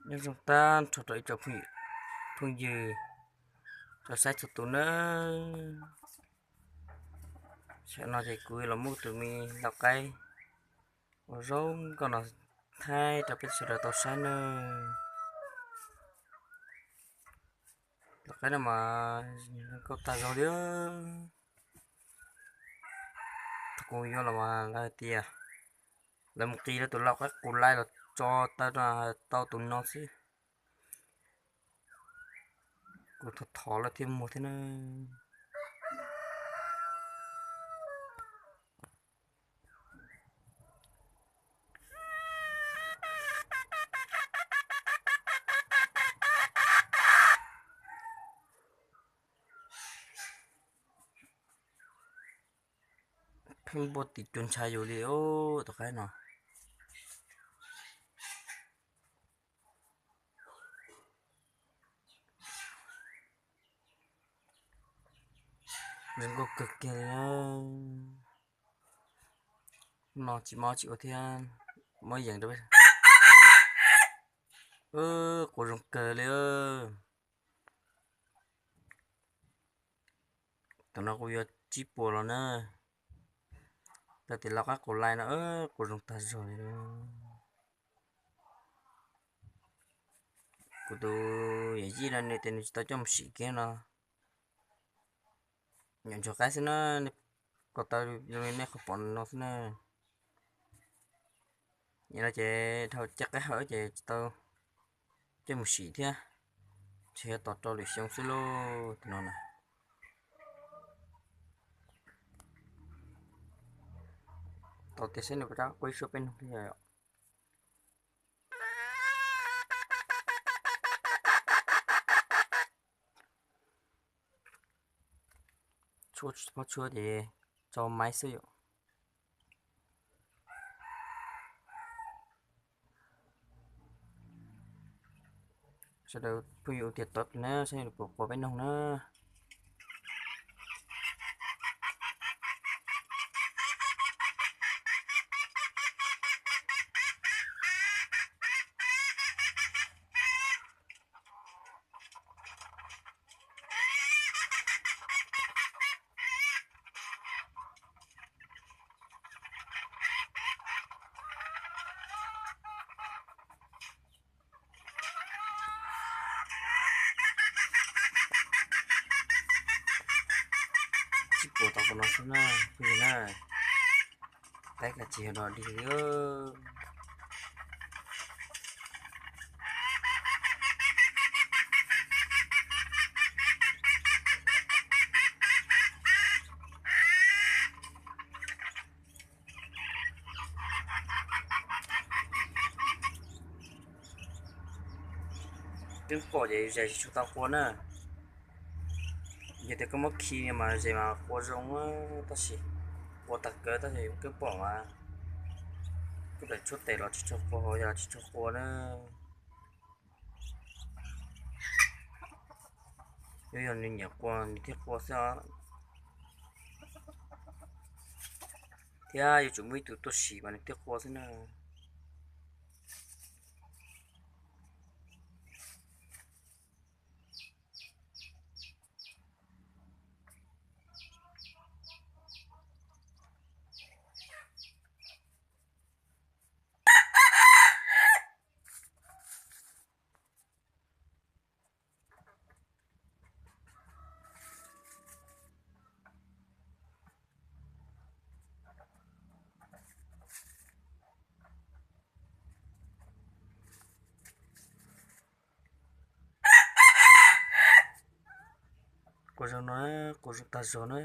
Nyob zoo tag nrho rau ib tsoom phooj ywg, tsoom saib txhua tus nawb. Tam no ces kuv los muab tus me lau qaib uas zoo nkauj no thaij rau peb sawv daws tau saib nawb. Lau qaib no mas zoo nkauj tag zog li. Thaum kuv yuav los mas lawv hais tias lawv mus qis lawv tus lau qaib qus lai los tso taw no tau tus no xwb. Kuv thov thov lawv thiaj muag thiab na. Pheej npuaj tim cuag ntshav yus li tus qaib no. Zoo nkauj kawg kiag li. No tsis mob tsis ua thiab, muab yees rau. Quas zoo kawg li. Tam no kuv yuav tsib puas los na. Tau tias lau qaib qus lai no quas zoo tag zog li. Kuv tus yawm yij no nws tias nws tsis tau coj mus sim kiag no. Nyuam ntsuag qaib xwb na, ko taw zoo li nej qhov pom no xwb na. Nim no ces dhau caij qaib hawm ces tsis tau coj mus sim thiab, tsuas yog tos rau lwm xyoo xwb lauj. Tus no na, tos tias saib nws puas rov qab quaj ib suab peb noog thiab yom. Tshuab tsis txhob tshuab ces tso maib xwb yom. Sawv daws phooj ywg ua tiav tawv na, saib nws puas quaj peb noog na. Tsib puas tau qhov no xwb na, phooj ywg na. Qaib kav tsij yog dog dig li. Twb pom ces zes tsis tshua tau qua na. Yog tias koj muab khi mas zes mas qua zoo, tab sis qua tag kawg tab sis twb pom mas kuj daim tshuab tes los tsis tshua qua, hauv yog los tsis tshua qua na. Yuav yog nws nyiam qua nws thiaj qua xwb os. Thiab yuav tsum muaj ib tug tuaj sim mas nws thiaj qua xwb na. Qua zoo no, qua zoo tag zog na.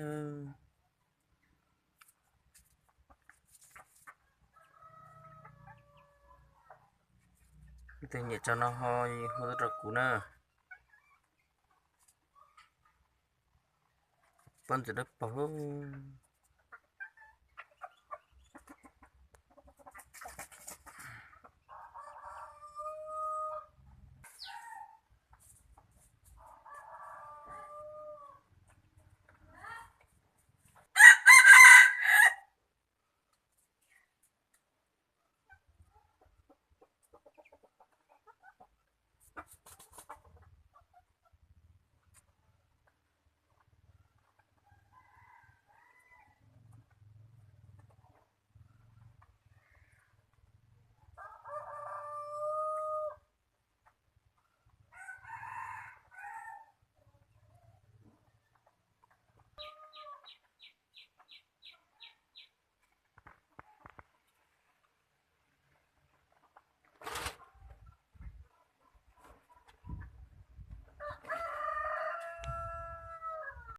Leej twg nyiam tso no ho hu tuaj rau kuv na. Pob ntxoog dawb paug.